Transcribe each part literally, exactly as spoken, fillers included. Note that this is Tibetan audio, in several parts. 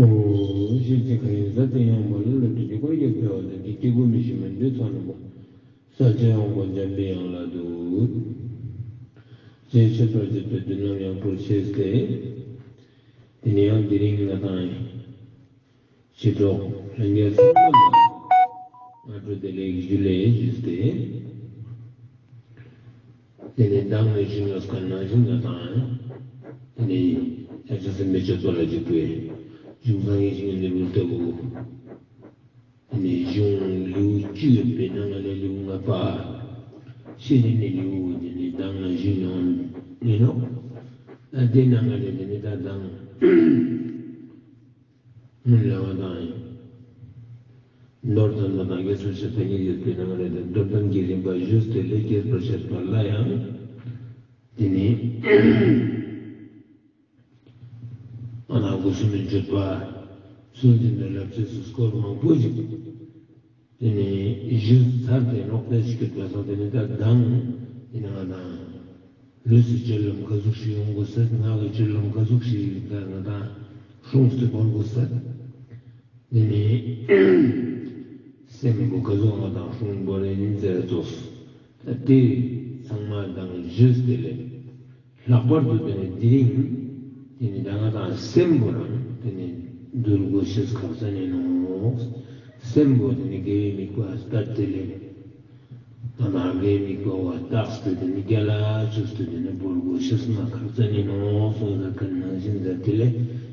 ཞེས་བྱ་ཁ་ཡི་ཟ་སྟེ་ཡང་མ་ལུས་ལ་འགྲོ་རྒྱུ་སྐོར་གྱི་སྤེལ་བ་དང་། དེ་སྐྱེ་དགུ་མི་ཤི་མི་འདོད་ཚོགས་རྣམས་པ། ས་ཆ་ཡོངས་པ་འཇམ་པའི་དབྱངས་ལ་འདུད། ཅེས་མཆོད་པར་བརྗོད་པའི་མདུན་ལམ་ཡངས་པོར་ཕྱེས་ཏེ། དེ་ནས་ཡང་དེ་རིང་ང་དང་ཡིན། སྤྱི་ཚོགས་ལྷན་རྒྱས་ཚང་མ་ལ་སྔ་དྲོ་བདེ་ལེགས་ཞུ་ལེ་ཞུས་ཏེ། དེ་ནས་མདང་ནས་ཞུས་མྱོང་ཁ་ནང་བཞིན་ལ་དང་། དེ་ནས་ཡ་ཆ་སེམས་དཔའི་སྤྱོད་པ་ལ་འཇུག་པའི་གཞུང་སངས་རྒྱས་བཤེས་གཉེན་འདི་རུ་ལྟ་བུ། དེ་ནས་གཞུང་ལེའུ་བཅུ་ཡོད་པའི་ནང་ལས་ལེའུ་ལྔ་པ། ཤེས་རིག་གནས་ལེའུ་དེ་ནས་མདང་ནས་ཞུས་མྱོང་ཡིན་ནོ། ད་དེ་ནང་ལས་དེ་ནས་ད་མདང་། སྔོན་ལ་བ་དང་། མདོར་ཙམ་པ་དང་རྒྱ་མཚོ་ཞེས་པ་གཉིས་ཡོད་པའི་ནང་ལས་མདོར་ཙམ་གྱི་རིམ་པ་ཞུས་ཏེ་ལས་རྒྱས་པར་བཤད་པ་ལ་ཡང་། དེ་ནི། ཨ་ན་སྒོ་གསུམ་མི་མཆོད་པ། ཚུལ་འདི་འདྲ་ལབ་ཅེས་སུ་སྐོར་མང་པོ་ཞིག་དེ་ནས་ཞུ་ཚར་ཏེ་ལོག་སྟེ་ཞུ་གི་འདུག་སོང་། དེ་ནས་ད་མདང་དེ་ནས་ང་དང་ལུས་སུ་སྤྱོད་ལམ་ག་ཟུག་ཞིག་ཡོང་དགོས་ཟེར། ངག་གི་སྤྱོད་ལམ་ག་ཟུག་ཞིག་ད་ང་དང་སྲུང་སྟེ་འགོར་དགོས་ཟེར། དེ་ནས་སེམས་པོ་ག་ཟུག་ང་དང་སྲུང་དགོས་རེད་ཡིན་ཟེར་ཙོགས། ད་དེ་ཚང་མ་དང་ཞུས་ཏེ་ལས། ལྷག་པར་དུ་དེ་ནི་དེ་རིང་དེ་ནི་ད་ང་དང་སེམས་པོ་རང་དེ་ནི་འདུལ་དགོས་ཤེས་ཁག་ཅན་ཡིན་ནོ། སེམས་པོ་དེ་ནི་དགེ་བའི་དམིགས་པ་ལྟར་དེ་ལས་ང་དང་དགེ་བའི་དམིགས་པ་བ་རྟགས་དེ་དེ་ནི་རྒྱལ་ལ་བཅོས་ཏེ་དེ་ནི་འབུལ་དགོས་ཤེས་མ་ཁག་ཅན་ཡིན་ནོ་གསུངས་ཟེར་མཁན་ནང་བཞིན་ཟེར། དེ་ལས་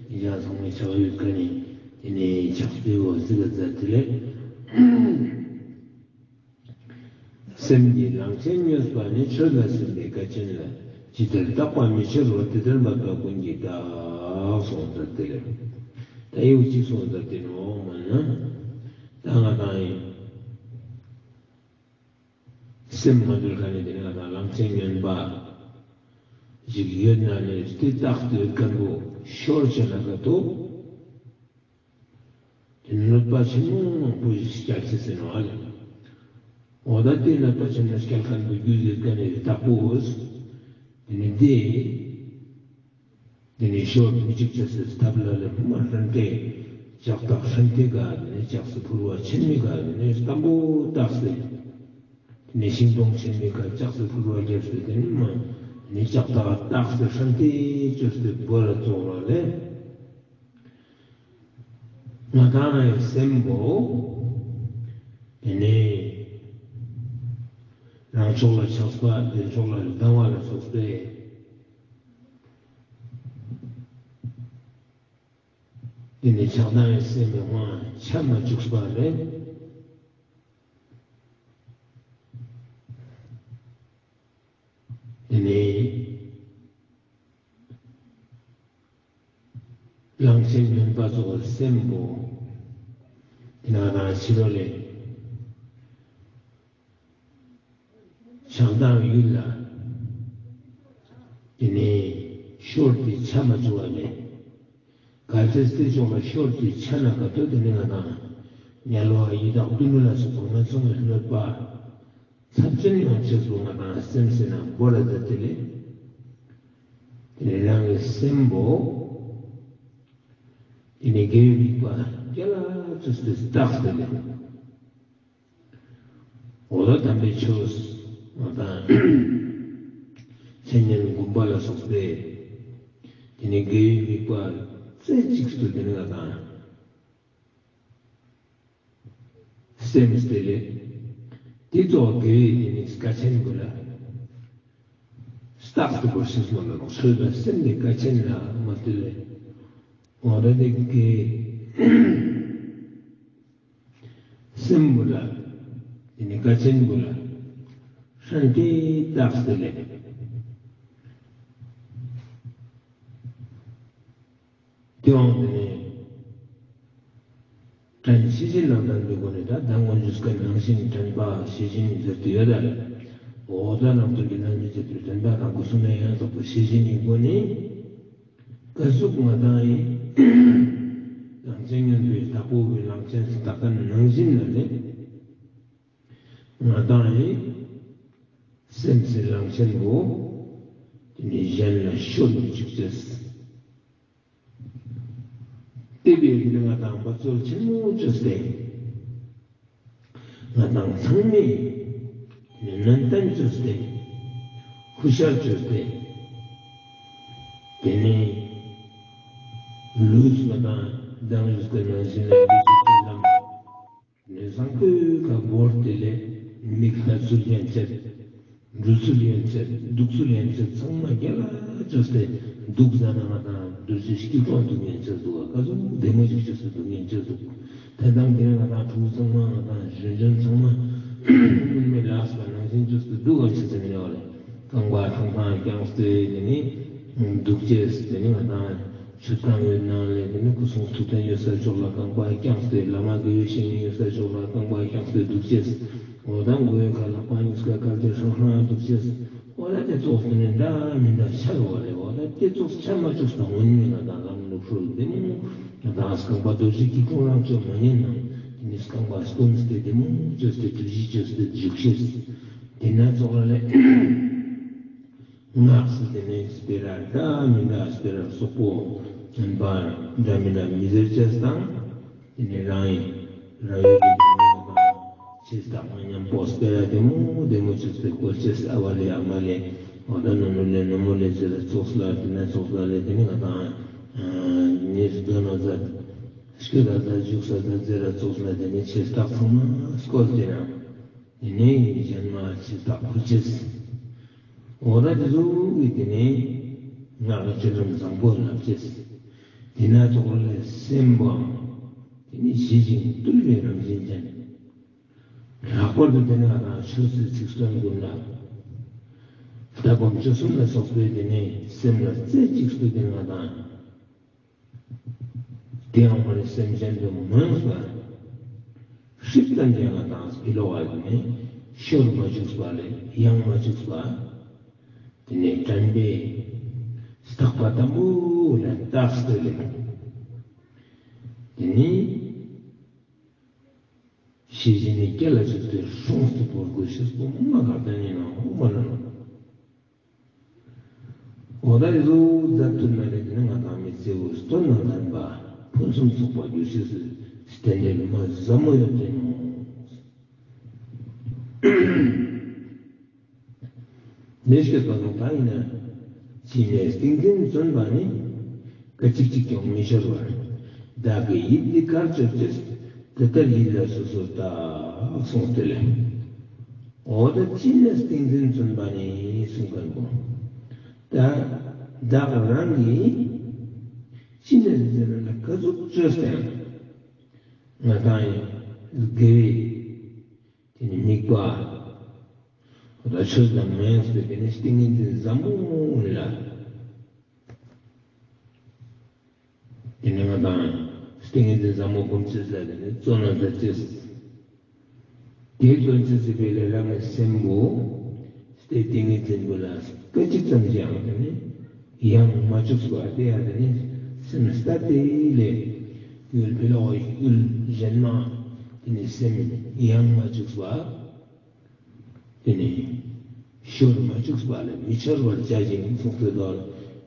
ཡིན་ཀྱང་ཚང་མའི་བྱ་བ་ཡོད་མཁན་ནི་དེ་ནི་ཕྱག་དཔེ་བོ་ཟིག་ག་ཟེར། དེ་ལས། སེམས་ཀྱི་ལང་ཆེན་སྨྱོས་པ་ནི། ཆོས་ལ་སེམས་པའི་དགའ་ཆེན་ལ། ཇི་ལྟར་རྟག་པ་མི་འཆོར་བ། དེ་ལྟར་འབད་པ་ཀུན་གྱིས་བདག་གསུངས་ཏེ་དེ་ལས། ད་ཡིའུ་ཅི་གསུངས་ཏེ་དེ་ནོ་མ་ན། ད་ང་དང་ཡིན། སེམས་མ་དུལ་ཁ་ནས་དེ་ནས་ང་དང་ལང་ཆེན་སྨྱོན་པ་ཞིག་ཡོད་ན་ནི་དེ་རྟག་ཏུ་ཡོད་མཁན་པོ་ཤོར་བྱས་ན་ག་ཏོ། དེ་གནོད་པ་ཆེན་མོ་མང་པོ་ཞིག་སྐྱེལ་ཆེ་ཟེར་ནོ་ཨ་ལེ། འོ་ད་དེ་གནོད་པ་ཆེན་མོ་སྐྱེལ་མཁན་པོ་རྒྱུ་ཟེར་མཁན་ནི་བདག་པོ། དེ་ནི་དེ། དེ་ནི་ཤོར་མི་འཇུག་ཆེ་ཟེར་ཐབས་ལ་ལེ་ཕུ་མ་ཧྲན་ཏེ། ལྕགས་ཐག་ཧྲན་ཏེ་ག་དེ་ནི་ལྕགས་སུ་ཕུར་བ་ཆེན་མི་ག་དེ་ནི་སྟམ་པོ་བཏགས་ཏེ། དེ་ནི་ཤིང་སྡོང་ཆེན་མི་ག་ལྕགས་སུ་ཕུར་བ་རྒྱབ་སྟེ་དེ་ནི་མ་དེ་ནི་ལྕགས་ཐག་བཏགས་ཏེ་ཧྲན་ཏེ་བཅོས་ཏེ་བོར་བཙོག་ལ་ལེ། ང་དང་ངའི་སེམས་པོ། དེ་ནས། རང་ཕྱོགས་ལ་ཆགས་པ་བདེ་མཆོག་ལ་སྡང་བ་ལ་སོགས་པས། དེ་ནས་ཆགས་སྡང་གི་སེམས་ཀྱི་དབང་ཆ་མ་བཅུག་པ་རེད། དེ་ནས། གླང་ཆེན་སྨྱོན་པ་ཚོ་སེམས་པོ། དེ་ན་རང་ཕྱི་རོལ་ལས། ཆགས་སྡང་ཡུལ་ལ། དེ་ནས་ཤོར་ཏེ་ཆ་མ་བཅུག་པ་ལས། གལ་ཏེ་དེ་ཕྱོགས་ལ་ཤོར་ཏེ་ཆ་ན་ག་ཏོ་དེ་ནས་ང་དང་། དམྱལ་བ་ཡི་དྭགས་གདོན་ལ་སོགས་པ་ངན་སོང་གི་གནོད་པ། ཚབས་ཆེན་ཡོང་ཆེད་དུ་ང་དང་སེམས་ཟེར་ན་བོར་ལ་ད་དེ་ལས། དེ་ནས་རང་གི་སེམས་པོ། དེ་ནས་དགེ་བའི་དམིགས་པ་རྒྱལ་ལ་བཅོས་ཏེ་བཏགས་ཏེ་ལས། འོ་ད་དམ་པའི་ཆོས་ང་དང་། མཚན་སྙན་སྒོམ་པ་ལ་སོགས་པས། དེ་ནས་དགེ་བའི་དམིགས་པ་རྩེ་གཅིག་ཏུ་དེ་ནས་ང་དང་། སེམས་དེ་ལས། དེ་ཚོ་དགེ་བའི་དེ་ནི་དཀའ་ཆེན་དགོས་ལ། རྟག་ཏུ་དགོས་ཤེས་མ་ལ་ཆོས་དང་སེམས་དེ་དཀའ་ཆེན་ལ་མ་བལྟོས་ལས། འོ་ད་དེ་དགེ། སེམས་པོ་ལ། དེ་ནི་དཀའ་ཆེན་པོ་ལ། ཧྲན་ཏེ་བཏགས་ཏེ་ལས། དེའང་དེ་ནས། དྲན་ཤེས་བཞིན་ལ་དྲན་པའི་སྒོ་ནས་ད་ལྟ་སྔོན་འཇུག་གི་ནང་བཞིན་དྲན་པ་ཤེས་བཞིན་ཟེར་དུ་ཡོད་ད་རེད། འོ་ད་ནང་དོན་གྱི་རྣམ་འགྱུར་བྱེད་པའི་དྲན་པ་དང་སྒོ་གསུམ་ཡང་དག་པར་ཤེས་བཞིན་གྱི་སྒོ་ནས། ཀ་ཟུག་ང་དང་ཡིན། གླང་ཆེན་སྨྱོན་པའི་བདག་པོ་བའི་གླང་ཆེན་ཟེར་ད་ལྟ་ནང་བཞིན་ལ་ནི། ང་དང་ཡིན། སེམས་སི་གླང་ཆེན་པོ། དེ་ནི་གཞན་ལ་ཤོར་མི་འཇུག་ཅེས། དེ་བས་ང་དང་འབད་རྩོལ་ཆེན་མོ་བཅོས་ཏེ། ང་དང་ཚང་མས་ནན་ཏན་བཅོས་ཏེ། ཧུ་ཤར་བཅོས་ཏེ། དེ་ནས་ལུས་ང་དང་སྡང་ཞུགས་ཀྱི་ནང་བཞིན་ལ་འདི་ཞིག་གི་ལམ། ནས་བཟང་པོའི་ཁ་བོར་དེ་ལས་མིག་ལྟ་ཚུལ་ཡན་ཆད། འགྲོ་ཚུལ་ཡན་ཆད། འདུག་ཚུལ་ཡན་ཆད་ཚང་མ་རྒྱ་ལ་བཅོས་ཏེ། འདུག་ཟ་ན་ང་དང་རྡོ་རྗེ་སྐྱིལ་ཀྲུང་འདུག་ཡན་ཆད་འདུག་བ། ཀ་ཟུག་བདེ་མོ་ཞིག་བཅོས་ཏེ་འདུག་ཡན་ཆད་འདུག་དེ་དང་དེ་ང་དང་ཕྲུ་གུ་ཚང་མ་ང་དང་གཞོན་གཞོན་ཚང་མ་སྔོན་མའི་ལས་པ་ནང་བཞིན་བཅོས་ཏེ་འདུག་གམ་ཞེས་ཟེར་ནས་ཡོད་རེད། རྐང་པ་ཐང་ཐང་བརྐྱངས་ཏེ་དེ་ནི་འདུག་ཅེས། དེ་ནི་ང་དང་ཆུ་དྭངས་ཡོད་ནང་ལས་དེ་ནི་སྐུ་གསུང་ཐུགས་རྟེན་ཡོད་ས་ཕྱོགས་ལ་རྐང་པ་བརྐྱངས་ཏེ། བླ་མ་དགེ་བའི་བཤེས་གཉེན་ཡོད་ས་ཕྱོགས་ལ་རྐང་པ་བརྐྱངས་ཏེ་འདུག་ཅེས། འོ་ད་མགོ་བོའི་ཁ་ལག་པ་གཉིས་ཀ་བཀལ་ཏེ་ཧྲང་ཧྲང་འདུག་ཅེས། འོ་ད་དེ་ཙོགས་དེ་ནི་འདྲ་མི་འདྲ་ཆགས་ཡོད་རེད། འོ་ད་དེ་ཙོགས་ཆགས་མ་བཅུག་ས་སྔོན་མའི་ང་དང་ལམ་ལུགས་སྲོལ་དེ་ནི་ང་དང་རྐང་པ་རྡོ་རྗེ་སྐྱིལ་ཀྲུང་རང་བཅོས་མ་ཉན་ནམ། དེ་ནི་རྐང་པ་སྟོན་ཏེ་བདེ་མོ་བཅོས་ཏེ་གྲུ་བཞི་བཅོས་ཏེ་བཞུགས་ཤེས། དེ་ན་ཙོགས་ལ་ལས། སྔགས་སུ་དེ་ནས་སྤེ་ར་འདྲ་མི་འདྲ་སྤེ་ར་སོག་པོ་བརྗོད་པ་འདྲ་མི་འདྲ་མི་ཟེར་ཅེས་དང་། དེ་ནས་རང་ཡིན་རང་ཡུལ་གྱི་སྡུག་བསྔལ་དང་། ཆེས་དག་མ་མཉམ་པོ་སྤེ་ར་བདེ་མོ་བདེ་མོ་བཅོས་ཏེ་བཀོལ་ཅེས། ཨ་བ་ལེ་ཨ་མ་ལེ། འོ་ད་ནོ་ནོ་ལེ་ནོ་མོ་ལེ་ཟེར་ཙོགས་ལ་དེ་ནས་ཙོགས་ལ་ལེ་དེ་ནས་ང་དང་ནི་སྡོད་ན་ཟ་སྐྱོད་ད་ཟ་བཞུགས་ས་ད་ཟེར་ཙོགས་ལ་དེ་ནས་ཆེས་དག་ཚང་མ་བཀོལ་ཏེ་ན། དེ་ནས་གཞན་མ་ཆེས་དག་ཁུར་ཅེས། འོ་ད་དེ་ཚོ་གི་དེ་ནས་ང་གི་ཆོས་ལམ་བཟང་པོ་ལབ་ཅེས། དེ་ན་ཐོག་ལས་སེམས་པའང་དེ་ནས་ཞི་ཞིང་དུལ་བའི་རང་བཞིན་ཅན། ལྷག་པར་དུ་དེ་ནས་ང་དང་ཆོས་སྲིད་ཚིག་གསུམ་ཀུན་ལ། ལྟ་སྒོམ་སྤྱོད་གསུམ་ལ་སོགས་པའི་དེ་ནས་སེམས་ལ་རྩེ་གཅིག་ཏུ་དེ་ནས་ང་དང་དེའང་མ་ནི་སེམས་ཅན་དུ་མོས་པ། ཧྲིབ་ཙམ་ཅན་ལ་དང་སྤི་ལོ་བ་ནི་ཤོར་མ་བཅུག་པ་ལས་ཡང་མ་བཅུག་པ། དེ་ནས་དྲན་པས་རྟག་པ་དང་པོ་ལ་རྟགས་སུ་ལས། དེ་ནི་ཤེས་བཞིན་ནི་སྐྱེ་ལ་བཅུག་སྟེ་སྲོང་སྟེ་བོར་དགོས་ཤེས་པོ་མ་ག་ད་ནི་ན་ཧོ་མ་ལ་ན། འོ་ད་ཡི་ཟུག་མཛད་ཐུབ་ན་རེ་དེ་ནི་ང་དང་མི་ཚེ་འུ་སྟོན་ནང་ལྡན་པ་ཕུན་སུམ་ཚོགས་པ་འགྱུར་ཤེས་སུ་རྟེན་འབྲེལ་མ་ཟབ་མོ་ཡོད་དེ་མོ། ནས་སྐྱོད་པ་ནང་ད་ཡིན་ན། ཅི་ནས་ཏིང་འཛིན་བརྩོན་པ་ནི། སྐད་ཅིག་གཅིག་ཀྱང་མི་འཆོར་བར། བདག་གི་ཡིད་འདི་གར་བཅོལ་ཅེས། དེ་ལྟར་ཡིད་ལ་སོ་སོར་བརྟགས་གསུངས་ཏེ་ལས། འོ་ད་ཅི་ནས་ཏིང་འཛིན་བརྩོན་པ་ནི་གསུངས་མཁན་པོ། ད་བདག་རང་གིས་ཅི་ནས་འཛིན་ན་ག་ཟུག་བཅོས་ཏེ། ང་དང་ཡི་དགེ་བའི་དེ་ནི་དམིགས་པ། འོ་ད་ཆོས་དང་མ་ཡིན་པའི་དེ་ནི་ཏིང་ངེ་འཛིན་ཟབ་མོ་ལ། དེ་ནི་ང་དང་ཏིང་ངེ་འཛིན་ཟབ་མོ་སྒོམ་ཅེས་ལ་དེ་ནི་བརྩོན་ལ་མཛད་ཅེས། དེ་བརྩོན་ཅེས་སི་བེ་ལེ་རང་གི་སེམས་པོ། སྟེ་ཏིང་ངེ་འཛིན་པོ་ལ་སྐད་ཅིག་ཙམ་ཞིག་ཡང་དེ་ནི་ཡང་མ་བཅུག་པ་དེ་ཡང་དེ་ནི་སེམས་ལྟ་དེ་ལས་ཡུལ་བེ་ལོ་ཡུལ་གཞན་མ་དེ་ནི་སེམས་ཡང་མ་བཅུག་པ། དེ་ནི་ཤོར་མ་བཅུག་པ་ལས་མི་འཆོར་བར་བྱ་ཞིང་གསུངས་ཏེ་དོར།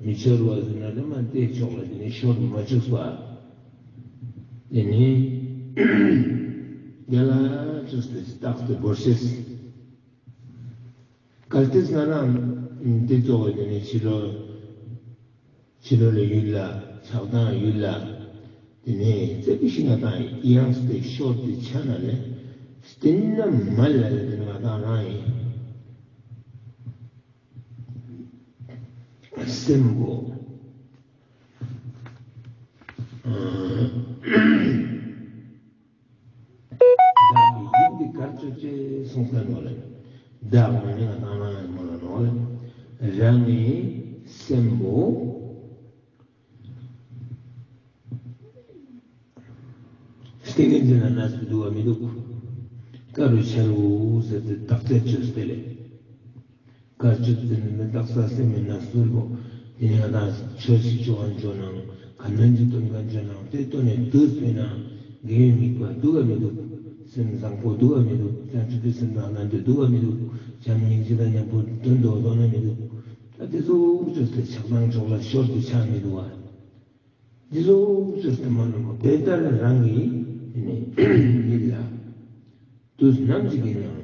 མི་འཆོར་བ་ཟེར་ན་ལ་མ་དེ་ཕྱོགས་ལ་དེ་ནི་ཤོར་མ་བཅུག་པ། དེ་ནི་རྒྱ་ལ་བཅུག་སྟེ་རྟག་ཏུ་བོར་ཤེས། གལ་ཏེ་ང་རང་དེ་གཙོ་བོ་དེ་ནི་ཕྱི་ལོ། ཕྱི་ལོ་ལ་ཡུལ་ལ་ཆགས་སྡང་ཡུལ་ལ། དེ་ནས་རྩེ་གི་ཤི་ང་དང་ཡང་སྟེ་ཤོར་ཏེ་ཆ་ན་ལས་སྟེང་ན་མ་ལ་ལ་དེ་ང་དང་རང་ཡིན་སེམས་པོ། བདག་གི་ཡིད་འདི་གར་བཅོལ་ཅེས་གསུངས་ས་ནོ་ལེ། བདག་མ་ནི་ང་དང་རང་ཡང་མ་ལ་ནོ་ལེ། རང་ངི་སེམས་པོ། སྟེང་གི་འཛིན་ལ་ན་སུ་འདུག་བ་མི་འདུག་དཀར་རུ་ཆར་བུ་ཟེར་ཏེ་བརྟག་དཔྱད་བཅོས་ཏེ་ལེ། དཀར་ཆུ་འཛིན་ནི་བརྟག་ས་སེམས་མི་ན་སུ་རུ། དེ་ནས་ང་དང་ཆོས་ཤིག་ཆོ་ག་འཇོ་ནང་ག་ནོན་གྱི་སྟོན་ག་འཇོ་ནང་དེ་ལྟོས་ནས་དུས་སྤེལ་ན་དགེ་བའི་དམིགས་པ་འདུག་ག་མི་འདུག་སེམས་བཟང་པོ་འདུག་ག་མི་འདུག་བྱང་ཆུབ་ཀྱི་སེམས་དང་ལྡན་དུ་འདུག་ག་མི་འདུག་བྱམས་སྙིང་རྗེ་དང་མཉམ་པོ་དོན་དུ་འདོད་ན་མི་འདུག་ད་དེ་ཚོ་བཅོས་ཏེ་ཆགས་སྡང་ཕྱོགས་ལ་ཤོར་དུ་ཆགས་མི་འདུག་བ། འདི་ཚོ་ཚུར་དུ་མ་ནོར་བ་དེ་ལྟར་རང་གི་ནི་ཡིད་ལ་དུས་ནམ་ཞིག་གི་ནང་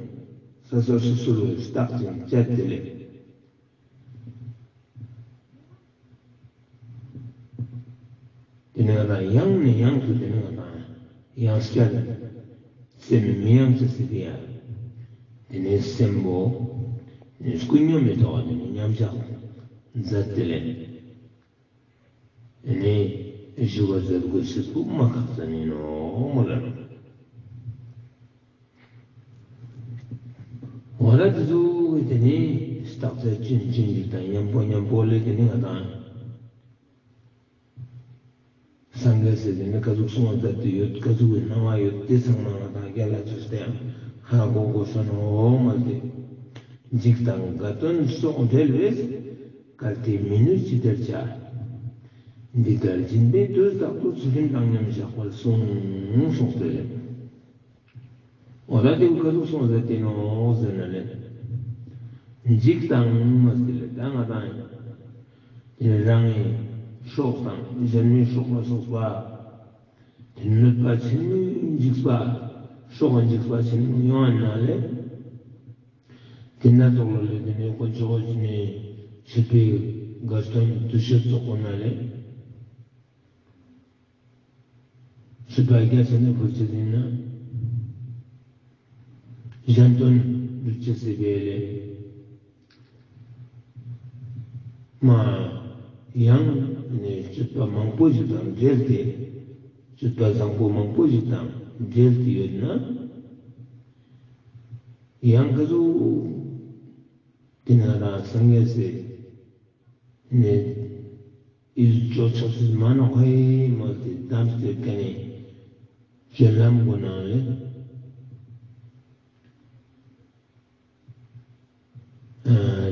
ས་སོ་སོ་སོར་བརྟག་ཅིང་དཔྱད་དེ་ལས། དེ་ནས་ང་དང་ཡང་ནས་ཡང་དུ་དེ་ནས་ང་དང་ཡང་བསྐྱར་སེམས་མི་ཡང་ཆེ་སྲིད་པས་ཡ། དེ་ནས་སེམས་པོ་ནས་ཀུན་སྙོམས་མི་ཐོག་དེ་ནས་མཉམ་བཞག་མཛད་དེ་ལས། དེ་ནས་བཞུགས་པ་མཛད་དགོས་ཞེས་པོ་མ་ཁག་ཙམ་ཡིན་ནོ་མོ་ལ། འོ་ན་དེ་ཚོ་གི་དེ་ནས་བརྟག་དཔྱད་ཅུང་ཅུང་ཞིག་དང་མཉམ་པོ་མཉམ་པོ་ལས་དེ་ནས་ང་དང་། སངས་རྒྱས་ཟེར་དེ་ནི་ག་ཟུག་གསུང་བ་མཛད་དེ་ཡོད། ག་ཟུག་གི་སྣང་བ་ཡོད། དེ་ཚང་མ་ང་དང་རྒྱ་ལ་ཚུར་སྟེ་ཧ་གོ་དགོས་སོ་ནོ་མ་ལྟོས། འཇིགས་དང་དགའ་སྟོན་སོགས་འབྲེལ་བས། གལ་ཏེ་མི་ནུས་ཅི་བདེར་བྱ། འདི་ལྟར་སྦྱིན་པའི་དུས་དག་ཏུ། ཚུལ་ཁྲིམས་བཏང་སྙོམས་བཞག་པར་གསུངས། གསུངས་ཏེ། འོ་ད་དེ་ག་ཟུག་གསུངས་ཟེར་དེ་ནོ་ཟེར་ན་ལེ། འཇིགས་དང་མ་ཟེར་ལེ་ད་ང་དང་ཡིན། དེ་རང་གི་སྲོག་དང་གཞན་མའི་སྲོག་ལ་སོགས་པ། དེ་གནོད་པ་ཆེན་མོའི་འཇིགས་པ། སྲོག་གི་འཇིགས་པ་ཆེན་མོ་ཡོང་བ་ན་ལེ། དེ་ན་ཙོག་ལ་ལེ་དེ་ནས་དཀོན་མཆོག་གི་ནས་མཆོད་པའི་དགའ་སྟོན་དུས་ཆེན་ཚོགས་པ་ན་ལེ། མཆོད་པ་རྒྱ་ཆེ་ན་ཕུལ་ཆེད་ཡིན་ན། གཞན་དོན་སྒྲུབ་ཆེད་ཟེར་བའི་ལས། མ། ཡང་ནས་སྤྱོད་པ་མང་པོ་ཞིག་དང་འབྲེལ་ཏེ། སྤྱོད་པ་བཟང་པོ་མང་པོ་ཞིག་དང་འབྲེལ་ཏེ་ཡོད་ན། ཡང་ག་ཚོད། དེ་ན་རང་སངས་རྒྱས་སེ། ནས། ཨིས་ཅོ་ཆོ་སིས་མ་ནོ་ཁའི་མོལ་ཏེ་གདམས་ཏེ་ཀ་ནས། སྤྱོད་ལམ་གོ་ནང་ལས།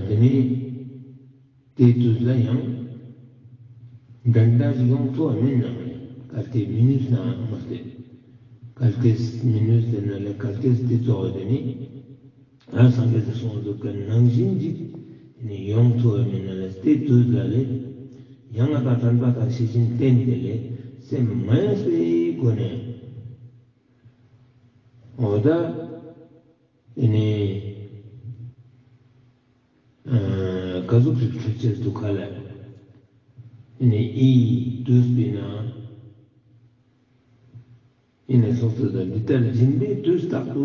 དེ་ནས་དེ་དུས་ལ་ཡང་འགྲན་ཟླ་ཞིག་ཡོང་ཐུབ་པ་མིན་ནམ་ལས། གལ་ཏེ་མི་ནུས་ན་མ་ཟད། གལ་ཏེ་མི་ནུས་ཟེར་ན་ལས་གལ་ཏེ་དེ་ཚོ་དེ་ནི་ཨ་སངས་རྒྱས་སུ་གསུངས་འདུག་གི་ནང་བཞིན་ཅིག་ནི་ཡོང་ཐུབ་པ་མིན་ན་ལས། དེ་དུས་ལ་ལས་ཡང་ང་དང་དྲན་པ་དང་ཤེས་བཞིན་བསྟེན་དེ་ལས་སེམས་མ་ཡེངས་པའི་སྒོ་ནས། འོ་ད། ཨེ་ནས། ག་ཟུག་ཅིག་ཁྲིད་ཆེད་དུ་ཁ་ལ། ཨེ་ནས་ཨི་དུས་པའི་ནང་། ཨེ་ནས་སོང་ཚུལ་དང་འདི་ལྟར་སྦྱིན་པའི་དུས་རྟག་ཏུ་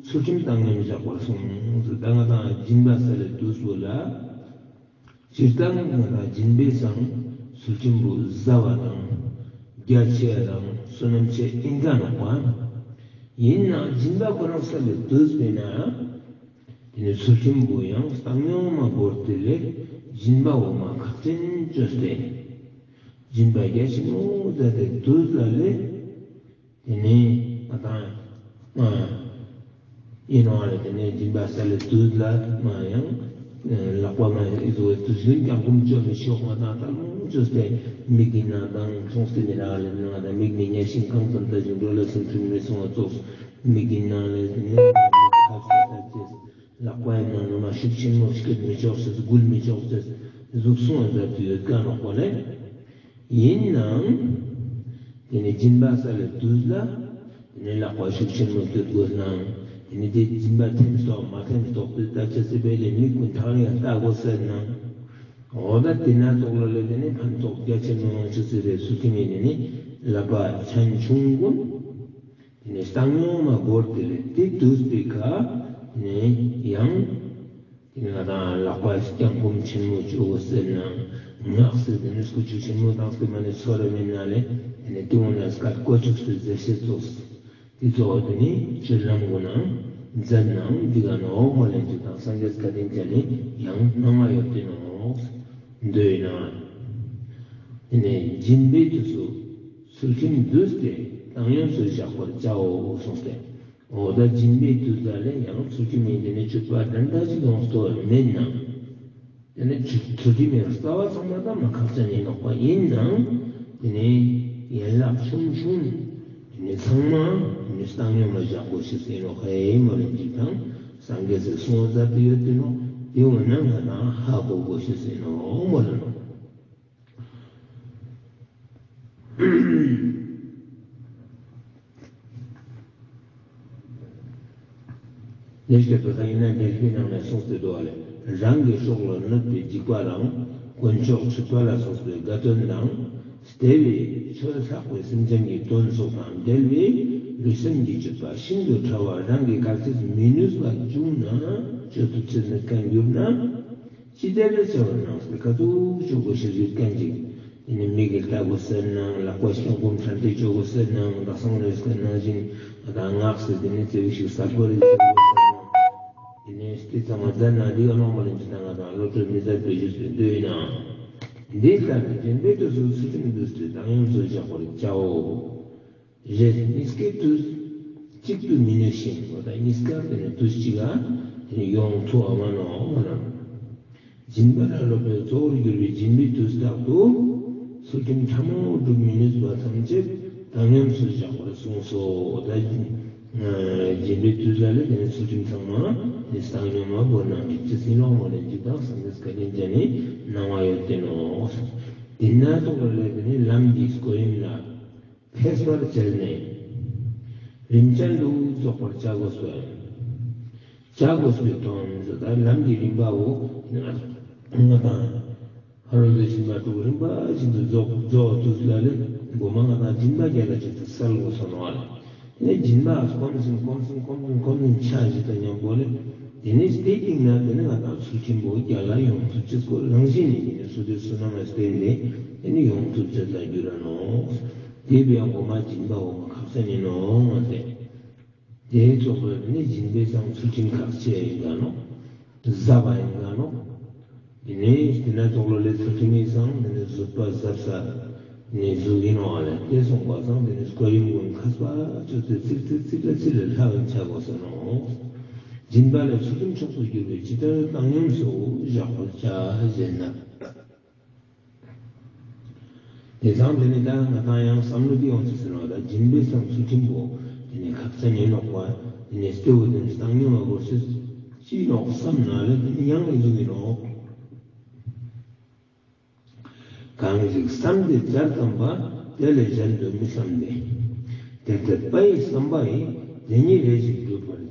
ཚུལ་ཁྲིམས་བཏང་སྙོམས་བཞག་པར་གསུངས་སོ། ད་ང་དང་སྦྱིན་པ་ཟེར་བའི་དུས་སུ་ལ། སྤྱིར་བཏང་ང་དང་སྦྱིན་པའི་སང་ཚུལ་ཁྲིམས་པོ་བཟའ་བ་དང་རྒྱ་ཆེ་བ་དང་བསོད་ནམས་ཆེ་ཨིན་ག་ནོག་པ། ཡིན་ནའང་སྦྱིན་པ་ཁོ་རང་ཟེར་བའི་དུས་པའི་ནང་། དེ་ནས་ཚུལ་ཁྲིམས་པོ་ཡང་བཏང་སྙོམས་མ་བོར་ཏེ་ལས་སྦྱིན་པ་འོ་མ་ཁག་ཅན་བཅོས་ཏེ། སྦྱིན་པ་རྒྱ་ཆེན་མོ་མཛད་དེ་དུས་ལ་ལས། དེ་ནས་ང་དང་ང་ཡིན་ནོ་ལས། དེ་ནས་སྦྱིན་པ་ཟེར་བའི་དུས་ལ་ང་ཡང་ལག་པ་ང་ཨི་ཟོ་དུས་ཡུན་ཀྱང་སྒོམ་བཅོས་མི་ཤོག་ང་དང་ད་ལོངས་བཅོས་ཏེ་མིག་གི་ནང་དང་མཚུངས་སེ་མི་རག་ལས། ང་དང་མིག་ནི་ཉལ་ཞིང་གང་ཙམ་ལྟ་ཞིང་འགྲོ་ལ་སེམས་ཁྲིམས་མི་སྲུང་བ་ཙོགས། མིག་གི་ནང་ལས་དེ་ནས་ང་དང་མིག་ཁབ་ས་ལྟ་ཅེས། ལག་པའི་ནང་ན་མ་ཤུགས་ཆེན་མོ་སྐྱེད་མི་ཆོག་ཟེར། འགུལ་མི་ཆོག་ཟེར། གཟུགས་སྲུང་བ་ཟེར་དུ་ཡོད་ཀ་ནོག་པ་ལས། ཡིན་ནའང་། དེ་ནས་སྦྱིན་པ་ཟེར་བའི་དུས་ལ། དེ་ནས་ལག་པ་ཤུགས་ཆེན་མོ་སྐྱེད་དགོས་ནའང་། དེ་ནས་དེ་སྦྱིན་པ་ཐེམ་སྟོག་མ་ཐེམ་སྟོག་དེ་ལྟ་ཅི་སྲིད་པའི་ལས་མིག་ཀུན་ཐག་ཡང་ལྟ་དགོས་ཟེར་ནའང་། འོ་ད་དེ་ན་ཙོག་ལ་ལས་དེ་ནས་ཕན་ཐོགས་རྒྱ་ཆེན་མོ་ཡོང་ཅི་སྲིད་པའི་ཚུལ་ཁྲིམས་ཡིན། དེ་ནས་ལག་པ་ཆང་ཆུང་ཀུན། དེ་ནས་བཏང་སྙོམས་མ་བོར་ཏེ་ལས་དེ་དུས་པའི་ཁ་ནས་ཡང་། དེ་ནས་ང་དང་ལག་པ་བརྐྱང་བསྐུམ་ཆེན་མོ་བཅོ་དགོས་ཟེར་ན། ངག་ཟེར་དེ་ནས་སྐུ་ཆུ་ཆེན་མོ་བཏང་སྟེ་མ་ནས་ཚོར་ར་མེད་ན་ལས། དེ་ནས་དེ་འོ་ན་སྐད་ཀོ་ཆུག་སེ་ཟེར་ཤེས་ཙོགས། དེ་ཚོ་དེ་ནས་སྤྱོད་ལམ་གོ་ནའང་མཛད་ནའང་འདི་ག་ནོག་མ་ལན་ཅིག་དང་སངས་རྒྱས་བཀའ་དྲིན་ཅན་ནས་ཡང་སྣང་བ་ཡོད་དེ་ནོག་འདོད་ན། དེ་ནས་སྦྱིན་པའི་དུས་སུ། ཚུལ་ཁྲིམས་བསྡུས་ཏེ་བཏང་སྙོམས་སུ་བཞག་པར་བྱའོ་གསུངས་ཏེ། འོ་ད་སྦྱིན་པའི་དུས་ལ་ལས་ཡང་ཚུལ་ཁྲིམས་ཡིན་དེ་ནི་སྤྱོད་པ་འགྲན་ཟླ་ཞིག་ཡོང་སྟོ་མེད་ནའང་། དེ་ནི་ཚུལ་ཁྲིམས་ཡང་རྩ་བ་ཚང་མ་དང་མ་ཁག་ཅན་ཡིན་ནོག་པ། ཡིན་ནའང་དེ་ནི་ཡན་ལག་ཆུང་ཆུང་དེ་ནི་ཚང་མ་དེ་ནི་བཏང་སྙོམས་ལ་བཞག་དགོས་ཤེས་ཡིན་ནོག་ཧེ་མོ་ལེན་ཅིག་དང་སངས་རྒྱས་སི་གསུང་བ་མཛད་དེ་ཡོད་དེ་ནོག་དེ་འོ་ན་ང་དང་ཧ་གོ་དགོས་ཤེས་ཡིན་ནོག་མོ་ལེན་ནོག་ལས་ཀྱི་དོ་ད་ཡིན་ན་འགྲེལ་པའི་ནང་ནས་གསུངས་ཏེ་འདུག་བ་ལས། རང་གི་སྲོག་ལ་གནོད་པའི་འཇིགས་པ་རང་། དཀོན་མཆོག་མཆོད་པ་ལ་སོགས་པའི་དགའ་སྟོན་དང་། བདེ་བའི་ཆོས་ལྷག་པའི་སེམས་ཅན་གྱི་དོན་སོགས་དང་འབྲེལ་བའི་ལུས་སེམས་ཀྱི་སྤྱོད་པ་ཤིན་ཏུ་ཕྲ་བ་རང་གིས་ག་ཚོད་མི་ནུས་པ་བྱུང་ན་བྱོས་ཐུབ་ཚོད་ནུས་མཁན་གྱུར་ན། ཅི་ལྟར་བྱ་བ་གནང་སྟེ་ག་ཚོད་བྱོས་དགོས་ཤེས་ཡོད་མཁན་ཅིག་དེ་ནི་མིག་གིས་ལྟ་དགོས་ཟེར་ན། ལག་པ་བརྐྱང་བསྐུམ་ཕྲ་མཐེ་བྱོས་དགོས་ཟེར་ན། ད་སང་རེས་ཀ་ནང་བཞིན་ང་དང་སྔགས་ཟེར་དེ་ནི་ཙེ་བི་ཞིག་གསར་པ་རེད་ཟེར་དགོས་ཟེར་ན། དེ་ནས་དེ་ཚང་མ་མཛད་ན་འདི་ཨ་ནོ་མ་ལེན་གྱི་ད་ང་དང་བློ་གྲོས་མི་མཛད་པའི་རྒྱུ་ཟེར་འདོད་ཡིན་ན། འདི་ལྟར་སྦྱིན་པའི་དུས་སུ་ཚུལ་ཁྲིམས་བསྡུས་ཏེ་བཏང་སྙོམས་སུ་བཞག་པར་བྱའོ། རེས་གཉིས་ཀའི་དུས་གཅིག་ཏུ་མི་ནུས་ཤིང་། འོ་ད་གཉིས་ཀ་དེ་ནི་དུས་གཅིག་ལ་དེ་ནི་ཡོང་ཐུབ་བ་མ་ནོ་མ་ནོ། སྦྱིན་པ་ལ་སློབ་པའི་གཙོ་བོར་གྱུར་པའི་སྦྱིན་པའི་དུས་རྟག་ཏུ་ཚུལ་ཁྲིམས་ཕྲ་མོ་སྒྲུབ་མི་ནུས་པ་ཐམས་ཅད་བཏང་སྙོམས་སུ་བཞག་པར་གསུངས་སོ། ད་སྦྱིན་པའི་དུས་ལ་ལས་དེ་ནི་ཚུལ་ཁྲིམས་ཚང་མ་དེ་བཏང་སྙོམས་མ་བོར་ན་འགྲིག་ཅེས་ཟིན་ལོག་མ་ལས་འཇིག་དང་སངས་རྒྱས་བཀའ་དྲིན་ཅན་ནི་གནང་བ་ཡོད་དེ་ནོ། དེ་ན་ཐོག་ལ་ལས་དེ་ནི་ལམ་གྱི་སྐོར་ཡིན་ལ། ཕེབས་པར་བྱས་ནས། རིམ་ཅན་དུ་རྫོགས་པར་བྱ་དགོས་སོ། བྱ་དགོས་པའི་དོན་ཟེར་ད་ལམ་གྱི་རིམ་པའོ། ང་དང་། ཧ་རོ་ལས་སྦྱིན་པ་དྲུག་རིམ་པ་བཞིན་དུ་རྫོགས་རྫོགས་དུས་ལ་ལས་མགོ་མ་ང་དང་སྦྱིན་པ་རྒྱ་ལ་བྱེད་དུ་སལ་དགོས་སོ་ནོ་བ་ལས། དེ་ནས་སྦྱིན་པ་སྐོམ་སིན་སྐོམ་སིན་སྐོམ་སིན་སྐོམ་སིན་ཆ་བཞི་དང་མཉམ་པོ་ལས། དེ་ནས་དེ་སྟེང་ན་དེ་ནས་ང་དང་ཚུལ་ཁྲིམས་པོ་རྒྱ་ལ་ཡོང་ཐུབ་ཅེས་སྐོར་རང་བཞིན་ནི་དེ་ནས་སོ་དེ་བསོད་ནམས་བསྟེན་ཏེ་དེ་ནས་ཡོང་ཐུབ་ཅེས་ལ་འགྱུར་ར་ནོ། དེ་བས་མགོ་མ་སྦྱིན་པ་འོ་མ་ཁག་ཅན་ཡིན་ནོ་མ་ཟད། དེའི་ཚོགས་ལ་དེ་ནས་སྦྱིན་པའི་སང་ཚུལ་ཁྲིམས་ཁག་ཆེ་ཡིན་ག་ནོ། ཟབ་པ་ཡིན་ག་ནོ། དེ་ནས་དེ་ན་ཚོགས་ལ་ལས་ཚུལ་ཁྲིམས་ཡིན་སང་དེ་ནས་བཟོད་པ་ཟབ་ས་ནས་བཟོད་ཡིན་ནོ་ལས། དེ་སོང་པ་སང་དེ་ནས་སྐོར་རིམ་ཀུན་མཁས་པ་ཅོ་ཚེ་ཚིག་ཚིག་ཚིག་ལ་ཚིག་ལ་ལྷག་ཡིན་ཆ་དགོས་ས་ནོ། སྦྱིན་པ་ལས་ཚུལ་ཁྲིམས་མཆོག་ཏུ་གྱུར་པའི་ཇི་ལྟར་བཏང་སྙོམས་སུ་བཞག་པར་བྱ་ཞེ་ན། དེ་ཙང་དེ་ནི་ད་ང་དང་ཡང་བསམ་བློ་དེ་ཡོང་ཚུལ་ཟེར་བ་ད་སྦྱིན་པའི་སང་ཚུལ་ཁྲིམས་པོ་དེ་ནི་ཁག་ཅན་ཡིན་ནོག་པ། དེ་ནི་སྟེ་བོ་དེ་ནི་བཏང་སྙོམས་པ་བོ་སུ་ཅི་ནོག་བསམ་ན་ལས་དེ་ནི་ཡང་ལས་བཟུང་ཡིན་ནོག། གང་ཞིག་བསམ་སྟེ་བྱར་བརྩམས་པ། དེ་ལས་གཞན་དུ་མི་བསམ་སྟེ། དེ་ལྟར་པ་ཡི་བསམ་པ་ཡིས། དེ་ཉིད་རེ་ཞིག་བསྒྲུབ་པར་བྱ།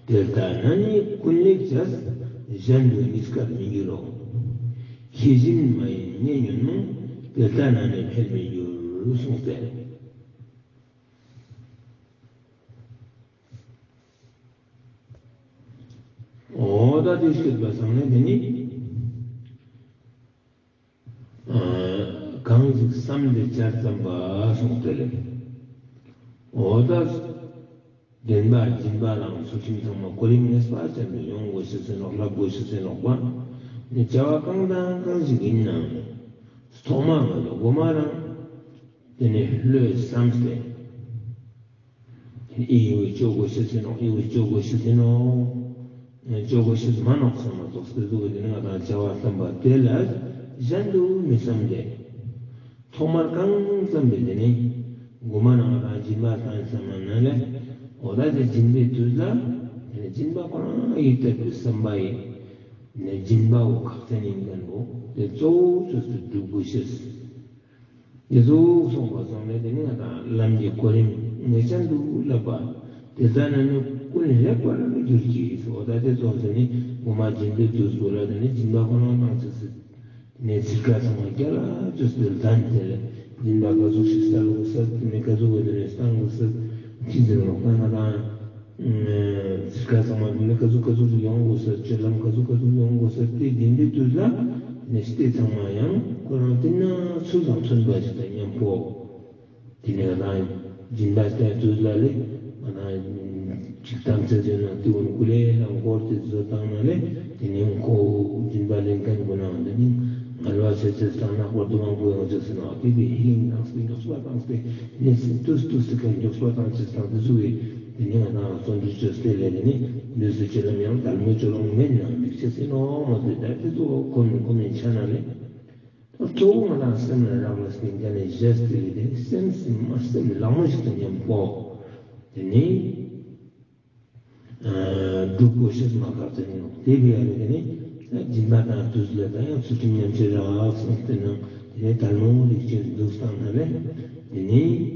དེ་ལྟ་ན་ནི་ཀུན་ལེགས་བྱས། གཞན་དུ་གཉིས་ཀར་མི་འགྱུར་རོ། ཤེས་བཞིན་མ་ཡིན་ཉེ་ཉོན་མོངས། དེ་ལྟ་ན་ནི་འཕེལ་མི་འགྱུར་གསུངས་ཏེ། འོ་ད་དེ་ཤོད་པ་སང་ནས་དེ་ནི། གང་ཞིག་བསམ་སྟེ་བྱར་བརྩམས་པ་གསུངས་ཏེ་ལེ། འོ་ད། བདེན་པ་སྦྱིན་པ་རང་ཚུལ་ཁྲིམས་ཚང་མ་གོ་རིམ་ངེས་པ་ཅན་དུ་ཡོང་དགོས་ཤེས་ཟེར་ནོག་ལབ་དགོས་ཤེས་ཟེར་ནོག་པ། ནི་བྱ་བ་གང་དང་གང་ཞིག་ཡིན་ནའང་། ཐོག་མ་མ་གཏོགས་མགོ་མ་རང་། དེ་ནས་བློས་བསམས་ཏེ། དེ་ནས་ཨི་ཡོ་ཅོ་གོ་ཤི་ཟིན་ནོ། ཨི་ཡོ་ཅོ་གོ་ཤི་ཟིན་ནོ། ཅོ་གོ་ཤི་མ་ནོག་བསམ་མ་གཏོགས་སྟེ་འདུག་དེ་ནས་ང་དང་བྱ་བ་བསམ་པ་དེ་ལ་གཞན་དུ་མི་བསམ་སྟེ། ཐོག་མར་གང་བསམ་པའི་དེ་ནས་མགོ་མ་ནང་ང་དང་སྦྱིན་པ་བཏང་བསམ་མ་ན་ལས། འོ་ད་དེ་སྦྱིན་པའི་དུས་ལ་དེ་ནས་སྦྱིན་པ་ཁོ་རང་ཡིད་གཏད་པའི་བསམ་པ་ཡིས། ནས་སྦྱིན་པའོ་ཁག་ཅན་ཡིན་མཁན་པོ་དེ་གཙོ་བོ་ཆོས་སུ་སྒྲུབ་དགོས་ཤེས། དེ་ཚོ་སོང་པ་སོང་ནས་དེ་ནི་ང་དང་ལམ་གྱི་གོ་རིམ་ངེས་ཅན་དུ་བསླབ་པ། དེ་ལྟ་ན་ནི་ཀུན་ལེགས་པར་འགྱུར་གྱི་སོ། ད་དེ་ཚོ་ཟེར་ནི་ངོ་མ་སྦྱིན་པའི་དུས་སུ་ལ་དེ་ནི་སྦྱིན་པ་ཁོ་ན་བཏང་ཚེ་ཟེར། དེ་ནས་ཚིག་ཁ་ཚང་མ་རྒྱ་ལ་ཅོས་ཏེ་ལྡན་དེ་ལས་སྦྱིན་པ་ག་ཚོད་ཞིག་སལ་དགོས་ས། དེ་ནས་ག་ཚོད་དེ་ནས་བཏང་དགོས་ས། ཅི་ཟེར་ནོག་ང་དང་། ཚིག་ཁ་ཚང་མ་དེ་ནས་ག་ཚོད་ག་ཚོད་ཞིག་ཡོང་དགོས་ས། སྤྱོད་ལམ་ག་ཚོད་ག་ཚོད་ཡོང་དགོས་ས། དེ་སྦྱིན་པའི་དུས་ལ་ནས་སྟེ་ཚང་མ་ཡང་ཁོ་རང་དེ་ན་ཚུལ་དང་མཐུན་པ་ཞིག་དང་མཉམ་པོ། དེ་ནས་ང་དང་སྦྱིན་པ་སྟེ་དུས་ལ་ལས་ང་དང་ཅིག་བཏང་ཚེ་དུས་ན་དེ་བོ་ནི་ཀུ་ལེ་ལ་འགོར་ཏེ་བཟོ་བཏང་ན་ལས་དེ་ནས་ཁོ་སྦྱིན་པ་ལེན་མཁན་དགོས་ན་དེ་ནི་ངལ་བ་ཆེ་ཆེ་བཏང་ན་འགོར་དུ་མང་པོ་ཡོང་ཆོག་ཟེར་ན་དེ་དེ་ཧི་ལིང་དང་སྟེ་མགྱོགས་པ་བཏང་སྟེ་ནས་སྲིད་དུས་དུས་སུ་ཀ་མགྱོགས་པ་བཏང་ཆེ་བཏང་དེ་ཚོ་བས། དེ་ནས་ང་དང་བརྩོན་འགྲུས་བཅོས་ཏེ་ལས་དེ་ནི་ལུས་སུ་ཆེ་ལམ་ཡང་དལ་མོ་ཆོ་ལོང་མེད་ན་འགྲིག་ཆེ་ཟིན་ནོ་མ་ཟེར། ད་དེ་ཚོ་གོམས་ནས་གོམས་ནས་ཆ་ན་ལས། ད་གཙོ་བོ་ང་དང་སེམས་ལ་རག་ལས་ནས་འགལ་ནས་བཞེས་ཏེ་ལས་དེ་ནི་སེམས་སེམས་མ་སེམས་ལག་མོ་ཞིག་དང་མཉམ་པོ། དེ་ནི་སྒྲུབ་དགོས་ཤེས་མ་ཁག་ཅན་ཡིན་ནོ། དེ་བས་ཡ་ལས་དེ་ནི་སྦྱིན་པ་དང་དུས་ལ་ད་ཡང་ཚུལ་ཁྲིམས་ཉམས་ཆེ་རག་སོང་སྟེ་ན། དེ་ནས་དལ་མོ་ལེགས་བཅོས་འདུག་བཏང་ན་ལས། དེ་ནས་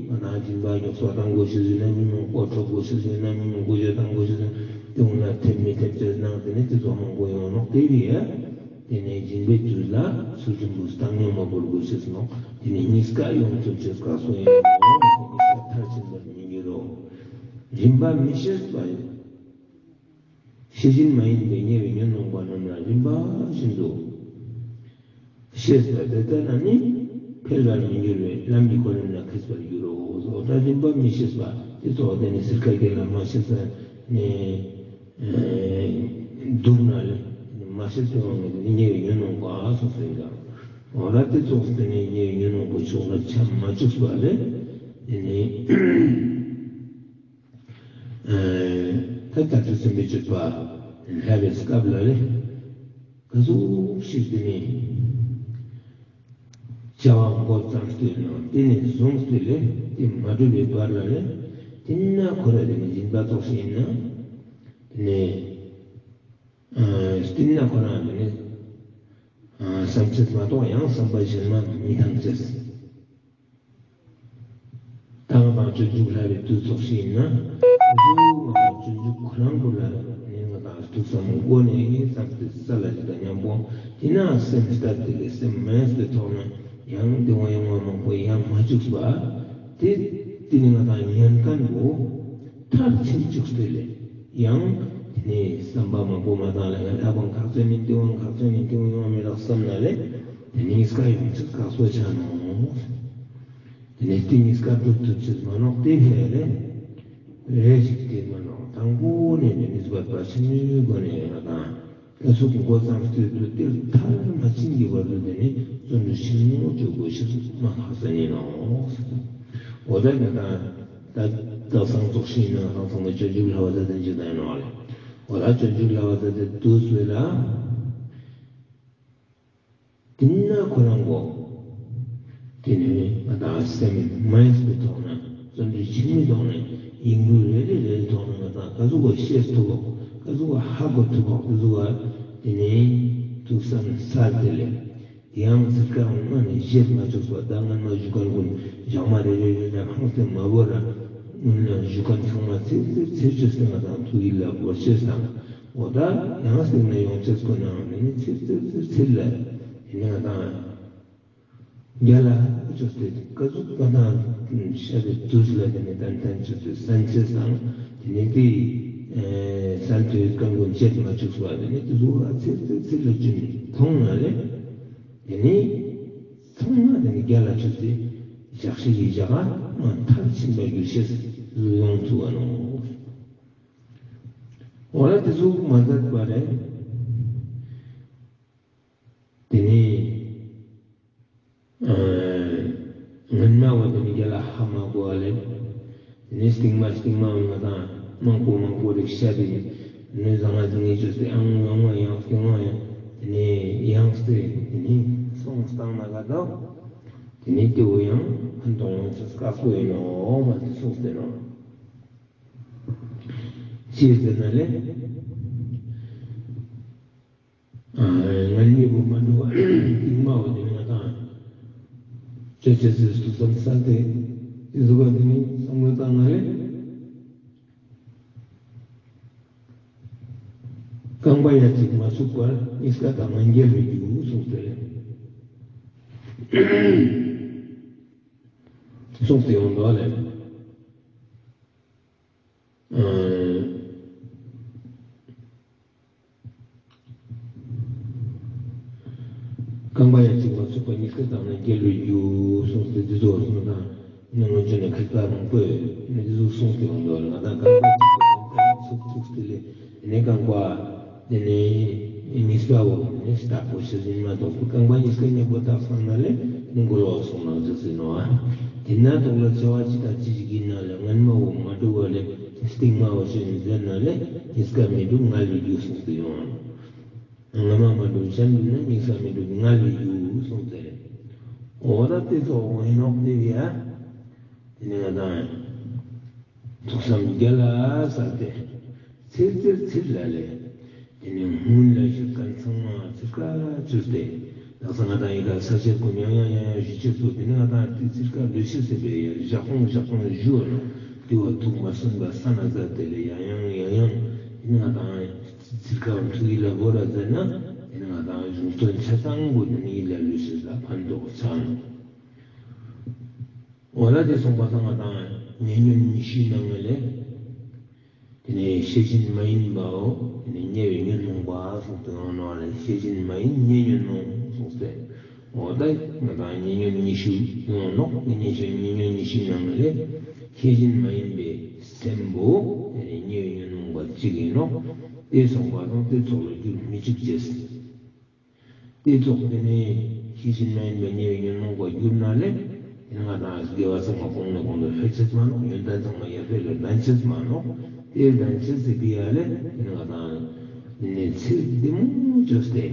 ང་དང་སྦྱིན་པ་མགྱོགས་སོ་བཏང་དགོས་ཤེས་ཟིན་ན་མི་མང་པོ་འཕྲོག་དགོས་ཤེས་ཟིན་ན་མི་མང་པོ་ཞེ་བཏང་དགོས་ཤེས་ཟིན་ན་དེ་འོང་ན་ཐེབས་མི་ཐེབས་ཅེས་ནང་དེ་ནས་དེ་ཚོ་མང་པོ་ཡོང་ནོག་དེ་བས་ཡ། དེ་ནས་སྦྱིན་པའི་དུས་ལ་ཚུལ་ཁྲིམས་པོ་བཏང་སྙོམས་མ་བོར་དགོས་ཤེས་ནོག་དེ་ནས་གཉིས་ཀ་ཡོང་ཚུལ་ཅེས་བཀག་སོ་ཡིན་ནོག་མཐར་ཕྱིན་པར་མི་འགྱུར་རོ། རིམ་པ་མི་ཤེས་པ་ཡིན། ཤེས་བཞིན་མ་ཡིན་པའི་ཉེ་བའི་ཉོན་མོངས་པ་རྣམས་ལ་རིམ་པ་བཞིན་དུ་ཤེས་པ་དེ་ལྟ་ན་ནི་འཕེལ་བར་མི་འགྱུར་བའི་ལམ་གྱི་གོ་རིམ་ལ་མཁས་པར་འགྱུར་རོ། འོ་ད་རིམ་པ་མི་ཤེས་པ་དེ་ཚོ་དེ་ནི་སེར་ཁ་སྐྱེ་ལ་མ་ཤེས་ས་ནས་བསྡུར་ན་ལས་མ་ཤེས་པའི་དབང་གིས་ཉེ་བའི་ཉོན་མོངས་པ་སོགས་ཟེར་ཀྱང་འོ་ད་དེ་ཚོགས་དེ་ནི་ཉེ་བའི་ཉོན་མོངས་པ་ཕྱོགས་ལ་ཆ་མ་བཅུག་པ་ལས་དེ་ནི། ད་ལྟ་དུས་སེམས་པའི་སྤྱོད་པ་ལྷ་བའི་སྐབས་ལ་ལས་ག་ཟུག་ཞིག་དེ་ནས་བྱ་བ་འགོ་བརྩམས་ཏེ་ནང་དེ་ནས་བཟུང་སྟེ་ལས་དེ་མ་གྲུབ་པའི་བར་ལ་ལས་དེ་ན་ཁོ་ར་དེ་ནས་སྦྱིན་པ་ཙོགས་ཤིག་ཡིན་ན་དེ་ནས་དེ་ན་ཁོ་ར་དེ་ནས་བསམ་ཚུལ་མ་གཏོགས་ཡང་བསམ་པ་གཞན་མ་མི་བཏང་ཅེས། ཏང་དང་སྤྱོད་འཇུག་ལྷ་བའི་དུས་ཚོགས་ཤིག་ཡིན་ན། ང་ཚོ་ང་དང་སྤྱོད་འཇུག་ཁོ་རང་ཁོ་ལ་ནི་ང་དང་ཐུགས་བསམ་སྒོ་ནས་བསམ་སྟེ་ས་ལ་ཅི་དང་མཉམ་པོ་དེ་ན་སེམས་ལྟར་དེ་ལས་སེམས་མེད་པའི་ཐོག་ན་ཡང་དེ་བ་ཡོང་བ་མང་པོ་ཡང་མ་བཅུག་པ། དེ་དེ་ནི་ང་དང་ཉན་མཁན་པོ་མཐར་ཕྱིན་བཅུག་སྟེ་ལས་ཡང་དེ་ནས་བསམ་པ་མང་པོ་མ་བཏང་ལ་ཡང་ལྷ་བང་ཁག་ཚོད་ནི་དེ་བང་ཁག་ཚོད་ནི་དེ་བང་ཡོང་བ་མི་རག་བསམ་ན་ལས་དེ་ནི་ས་ཡོང་ཚུལ་བཀག་སོ་ཆ་ནོ། དེ་ནས་དེ་གཉིས་ཀ་སྒྲུབ་ཐུབ་ཚུལ་མ་ནོག་དེ་ཕལ་རེ་རེ་ཞིག་དེ་མ་ནོག་དང་པོ་ནས་དེ་ནི་སྦད་པ་ཆེན་མོའི་སྒོ་ནས་ཡོད་ན་དང་ད་ཚུགས་མགོ་བརྩམས་སྟོད་དུ་གཏེར་མཐར་མ་ཕྱིན་གྱི་བར་དུ་དེ་ནི་བརྩོན་འགྲུས་ཆེན་མོ་བཅོ་དགོས་ཕྱིར་མ་ཁག་ས་ཡིན་ནོ། འོ་ད་ང་དང་ད་ད་སང་ཚོགས་ཤིང་ན་ཧང་སང་ན་སྤྱོད་འཇུག་ལྷ་བ་ད་དེ་འཇུག་ད་ཡིན་ནོ་ལེ། འོ་ད་སྤྱོད་འཇུག་ལྷ་བ་ད་དེ་དུས་ཚོད་ལ། དེ་ན་ཁོ་རང་གོ། དེ་ནས་ང་དང་སེམས་མ་ཡེངས་པའི་ཐོག་ནས་བརྩོན་འགྲུས་ཆེན་མོའི་ཐོག་ནས་ཡིག་འབྲུ་རེ་རེ་རེ་རེའི་ཐོག་ནས་ང་དང་ག་ཟུག་ག་ཤེས་ཐུབ་བོ་ག་ཟུག་ག་ཧ་གོ་ཐུབ་བོ་ག་ཟུག་ག་དེ་ནས་ཐུགས་བསམ་ས་དེ་ལས་ཡང་ཚིག་ཀ་སྔོན་མ་ནས་བཤད་མ་ཆོག་པ་ད་སྔོན་མ་ཞུ་མཁན་ཀུན་ཞག་མ་རེ་རེ་རེ་ལ་ཧང་སྟེ་མ་བོ་ར་སྔོན་ལ་ཞུ་མཁན་ཚང་མ་ཚིག་ཚིག་ཚིག་ཆོས་སེ་ང་དང་ཐུགས་ཡིད་ལ་བོར་ཤེས་དང་། འོ་ད་ཡང་སྟེང་ནས་ཡོང་ཆེས་ཁོ་ནའང་ནི་ཚིར་ཚིར་ཚིར་ཚིར་ལ་ཡིན་ན་དང་། རྒྱ་ལ་ཅོས་ཏེ་ཀ་ཟུག་པ་དང་ཤ་བའི་དུས་ལ་དེ་ནི་ཏན་ཏན་ཅོས་ཏེ་སན་ཆེས་དང་དེ་ནི་དེ་སན་དུས་ཀ་མགོ་མཇལ་མ་བཅུག་པ་དེ་ནི་དེ་ཟུག་ལ་ཚིར་ཚིར་ཚིར་ལ་ཅུན་མཐོང་ན་ལེ། དེ་ནི་ཚང་མ་དེ་ནི་རྒྱ་ལ་ཅོས་ཏེ་ཞག་ཤིག་གི་ཞག་མ་མཐར་ཕྱིན་པ་རྒྱུ་ཤེས་ཟུག་ཡོང་ཐུབ་བ་ནོ། འོ་ལ་དེ་ཟུག་མ་མཛད་པ་རེད། དེ་ནས་སྔོན་མ་བ་དེ་ནི་རྒྱ་ལ་ཧ་མ་གོ་བ་ལས། དེ་ནས་སྟིང་མ་སྟིང་མ་བ་ང་དང་མང་པོ་མང་པོ་རིགས་བཤད་དེ་ནི་བཟང་ང་ཟིང་ངེ་བཅོས་ཏེ་ཨང་ཡང་བ་ཡང་སྟིང་མ་ཡང་དེ་ནས་ཡང་སྟེ་དེ་ནས་སོང་སྟངས་ན་ག་དོ། དེ་ནས་དེ་བོ་ཡང་ཕན་ཐོགས་ཡོང་ཚུལ་དཀའ་སོ་ཡིན་ནོ་མ་དེ་གསུངས་ཏེ་ནོ། ཅི་ཟེར་ན་ལེ། སྔོན་མའི་བུ་མ་འགྲོ་བ་རྟིང་མ་བ་དེ་ནི་ང་དང་ཅོ་ཅོ་ཟེར་སུ་བསམ་ས་དེ་དེ་ཟུག་ག་དེ་ནི་བསམ་བློ་བཏང་ན་ལེ། རྐང་པ་ཡ་གཅིག་མ་ཚུགས་པར་གཉིས་ཀ་དང་ང་འགྱེལ་བའི་རྒྱུ་གསུངས་ཏེ་གསུངས་ཏེ་ཡོང་འདུག་ལེ། རྐང་པ་ཡ་གཅིག་མ་ཚུགས་པ་གཉིས་ཀ་དང་ན་འགྱེལ་བའི་རྒྱུ་གསུངས་ཏེ་འདི་ཚོ་གསུངས་དང་ནི་སྔོན་བྱོན་ནས་མཁས་པ་མང་པོས་ནི་འདི་ཚོ་གསུངས་ཏེ་ཡོང་འདུག་ལེ། ང་དང་རྐང་པ་གཅིག་གི་རྐང་པ་ཚུགས་ཚུགས་ཏེ་ལེ་ནི་རྐང་པ་དེ་ནས་གཉིས་པ་བོ་ནི་སྟག་པོ་ཤི་ཟིན་མ་གཏོགས་རྐང་པ་གཉིས་ཀ་མཉམ་པོ་བཏགས་སོང་ན་ལེ་ནི་མགོ་ལོག་སོང་ན་ཟེར་ཟིན་ནོ། དེ་ན་དོག་ལ་བྱ་བ་ཅི་དང་ཅི་ཞིག་ཡིན་ན་ལེ་སྔོན་མ་བོ་མ་གྲུབ་པ་ལེ་སྟིང་མ་བོ་ཤི་ཟིན་ཟེར་ན་ལེ་གཉིས་ཀ་མི་འགྲུབ་ངལ་བའི་རྒྱུ་གསུངས་ཏེ་ཡོང་། སྔ་མ་མ་འགྲུབ་གཞན་འགྲུབ་ན་གཉིས་ཀ་མི་འགྲུབ་ངལ་བའི་རྒྱུ་གསུངས་ཏེ་ལེ། འོ་ད་དེ་ཚོ་འོ་ཡིན་ནོག་དེ་བས་ཡ། དེ་ནས་ང་དང་ཐུགས་བསམ་རྒྱ་ལ་གསལ་ཏེ་ཚིར་ཚིར་ཚིར་ལ་ལས། དེ་ནས་སྔོན་ལ་བཞུགས་མཁན་ཚང་མ་ཚིར་ཁ་ཚུར་ཏེ་ ལགས་སོ། ང་དང་ཡི་ག་ས་ཆེར་ཀུན་ཡང་ཡང་ཡང་ཡང་ཞུ་ཆེད་དུ་དེ་ནི་ང་དང་ཏི་ཚིར་ཀ་ལུས་ཤེས་ཟེར་བའི་ཡང་ཞག་སྟོང་ཞག་སྟོང་བཞུགས་ནོ། དེ་བ་ཐུགས་མ་སུན་པ་ས་ན་ཟ་དེ་ལས་ཡང་ཡང་ཡང་ཡང་དེ་ནི་ང་དང་ཚིར་ཀ་འཐུ་ཡི་ལ་བོ་ར་ཟེར་ན་དེ་ནི་ང་དང་གཞུང་དོན་ཆ་ཚང་པོ་དེ་ནི་ཡི་ལ་ལུས་ཤེས་ལ་ཕན་ཐོགས་ཆགས་ནོ། འོ་ན་དེ་སོང་པ་དང་ང་དང་ཉེ་ཉོན་ཉི་ཤུའི་ནང་ལས། དེ་ནས་ཤེས་བཞིན་མ་ཡིན་པའོ། དེ་ནས་ཉེ་བའི་ཉོན་མོངས་པ་གསུངས་ཏེ་ཡོང་ནོ་ལ་ཤེས་བཞིན་མ་ཡིན་ཉེ་ཉོན་མོངས་གསུངས་ཏེ། འོ་ད་ང་དང་ཉེ་ཉོན་ཉི་ཤུ་ཡོང་ནོ། དེ་ཉེ་ཤོས་ཉེ་ཉོན་ཉི་ཤུའི་ནང་ལས་ཤེས་བཞིན་མ་ཡིན་པའི་སེམས་པོ་དེ་ནས་ཉེ་བའི་ཉོན་མོངས་པ་གཅིག་ཡིན་ནོ། དེ་སོང་པ་དང་དེ་ཚོགས་ལ་འགྱུར་མི་འཇུག་ཅེས། དེ་ཚོགས་དེ་ནས་ཤེས་བཞིན་མ་ཡིན་པའི་ཉེ་བའི་ཉོན་མོངས་པ་གྱུར་ན་ལས། དེ་ནི་ང་དང་དགེ་བ་ཚང་མ་གོང་ནས་གོང་དུ་འཕེལ་ཆེད་མ་ནོག། ཡོན་ཏན་ཚང་མ་ཡར་འཕེལ་ལ་ལྡན་ཆེད་མ་ནོག། དེ་ལྡན་ཆེད་ཟེར་གི་ཡ་ལས་དེ་ནི་ང་དང་དེ་ནས་ཚིག་བདེ་མོ་བཅོས་ཏེ།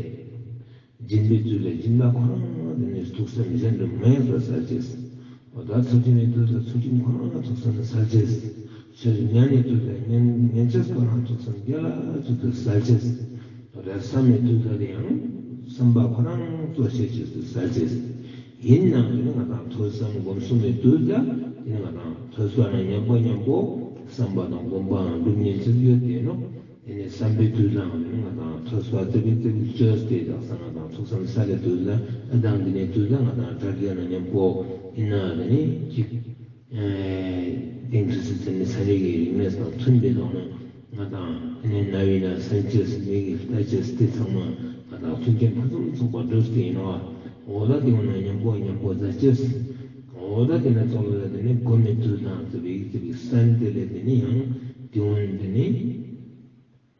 སྦྱིན་པའི་དུས་ལ་སྦྱིན་པ་ཁོ་རང་དེ་ནས་ཐུགས་བསམ་གཞན་དུ་མ་ཡེངས་པར་གསལ་ཆེད། འོ་ད་ཚུལ་ཁྲིམས་ཡོད་དུས་ལ་ཚུལ་ཁྲིམས་ཁོ་རང་ལ་ཐུགས་བསམ་གསལ་ཆེད། ཆོས་ཉན་ཡོད་དུས་ལ་ཉན་ཉན་ཆེད་ཁོ་རང་ཐུགས་བསམ་རྒྱ་ལ་ཅུ་དུ་གསལ་ཆེད། རེ་བསམ་ཡོད་དུས་ལ་ཡང་བསམ་པ་ཁོ་རང་གཙོ་ཆེ་ཆེད་དུ་གསལ་ཆེད། ཡིན་ནའང་དེ་ནི་ང་དང་ཐོས་བསམ་སྒོམ་གསུམ་ཡོད་དུས་ལ་དེ་ནི་ང་དང་ཐོས་པ་ན་མཉམ་པོ་མཉམ་པོ་བསམ་པ་དང་སྒོམ་པའང་སྒྲུབ་ཉན་ཆེད་ཡོད་དེ་ནོ། དེ་ནས་བསམ་པའི་དུས་ལའང་དེ་ནི་ང་དང་ཐོས་པ་ཙི་པིག་ཙི་པིག་བཅོས་ཏེ་དག་ས་ང་དང་ཐུགས་བསམ་ས་ལས་དུས་ལ་ཨ་དང་དེ་ནས་དུས་ལ་ང་དང་དྲ་རྒྱ་ན་མཉམ་པོ་ཡིན་ན་དེ་ནི་གཅིག་དེང་དུས་སུ་ཚན་ནི་ས་རེ་གི་རིག་གནས་དང་མཐུན་པའི་ཐོག་ནས་ང་དང་དེ་ནས་ན་བའི་ན་སན་ཅེས་མི་གི་ལྟ་ཅེས་དེ་ཚང་མ་ང་དང་མཐུན་རྐྱེན་ཕུན་སུམ་ཚོགས་པ་བསྒྲུབས་ཏེ་ཡིན་ནོ། འོ་ད་དེ་འོ་ན་མཉམ་པོ་མཉམ་པོ་མཛའ་ཅེས། འོ་ད་དེ་ནས་ཚོགས་ལ་དེ་ནས་སྒོམ་མི་དུས་དང་ཙི་པིག་ཙི་པིག་སན་དེ་ལས་དེ་ནས་ཡང་དེ་འོ་ན་དེ་ནས།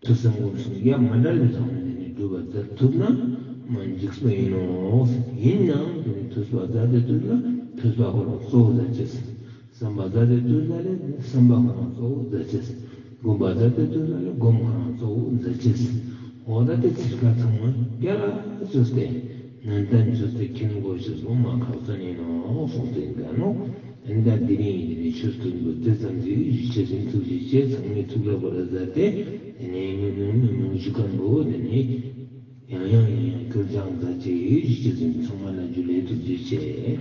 ཐོས་བསམ་སྒོམ་གསུམ་ཡ་མ་འདྲ་བའི་ཐོག་ནས་དེ་ནི་སྒྲུབ་པ་མཛད་ཐུབ་ན་མ་འཇིགས་པ་ཡིན་ནོ། ཡིན་ནའང་དེ་ནི་ཐོས་པ་མཛད་དེ་དུས་ལ་ཐོས་པ་ཁོ་རང་གཙོ་བོ་མཛད་ཅེས། བསམ་པ་མཛད་དེ་དུས་ལ་ལས་བསམ་པ་ཁོ་རང་གཙོ་བོ་མཛད་ཅེས། སྒོམ་པ་མཛད་དེ་དུས་ལ་ལས་སྒོམ་ཁོ་རང་གཙོ་བོ་མཛད་ཅེས། འོ་ད་དེ་ཚིར་ཁ་ཚང་མ་རྒྱ་ལ་བཅོས་ཏེ་ནན་ཏན་བཅོས་ཏེ་མཁྱེན་དགོས་ཤེས་སོ་མ་ཁག་ཅན་ཡིན་ནོ་གསུངས་ཏེ་ཡིན་ཀ་ནོ། ཨེ་ད་དེ་རིང་ཡིན་དེ་ནས་ཆོས་ཐུན་པོ་དེ་ཙམ་གྱིས་ཞུ་ཆེད་ཡིན། ཐུགས་རྗེ་ཆེ། ཚང་མས་ཐུགས་ལ་བོར་མཛད་དེ་དེ་ནས་ཉུང་ཉུང་ཉུང་ཉུང་ཞུ་མཁན་པོ་དེ་ནས་ཡང་ཡང་ཡང་ཡང་སྐྱོར་སྦྱང་མཛད་ཅེས་ཞུ་ཆེད་ཡིན། ཚང་མ་ལ་འཇུ་ལེ་ཐུགས་རྗེ་ཆེ།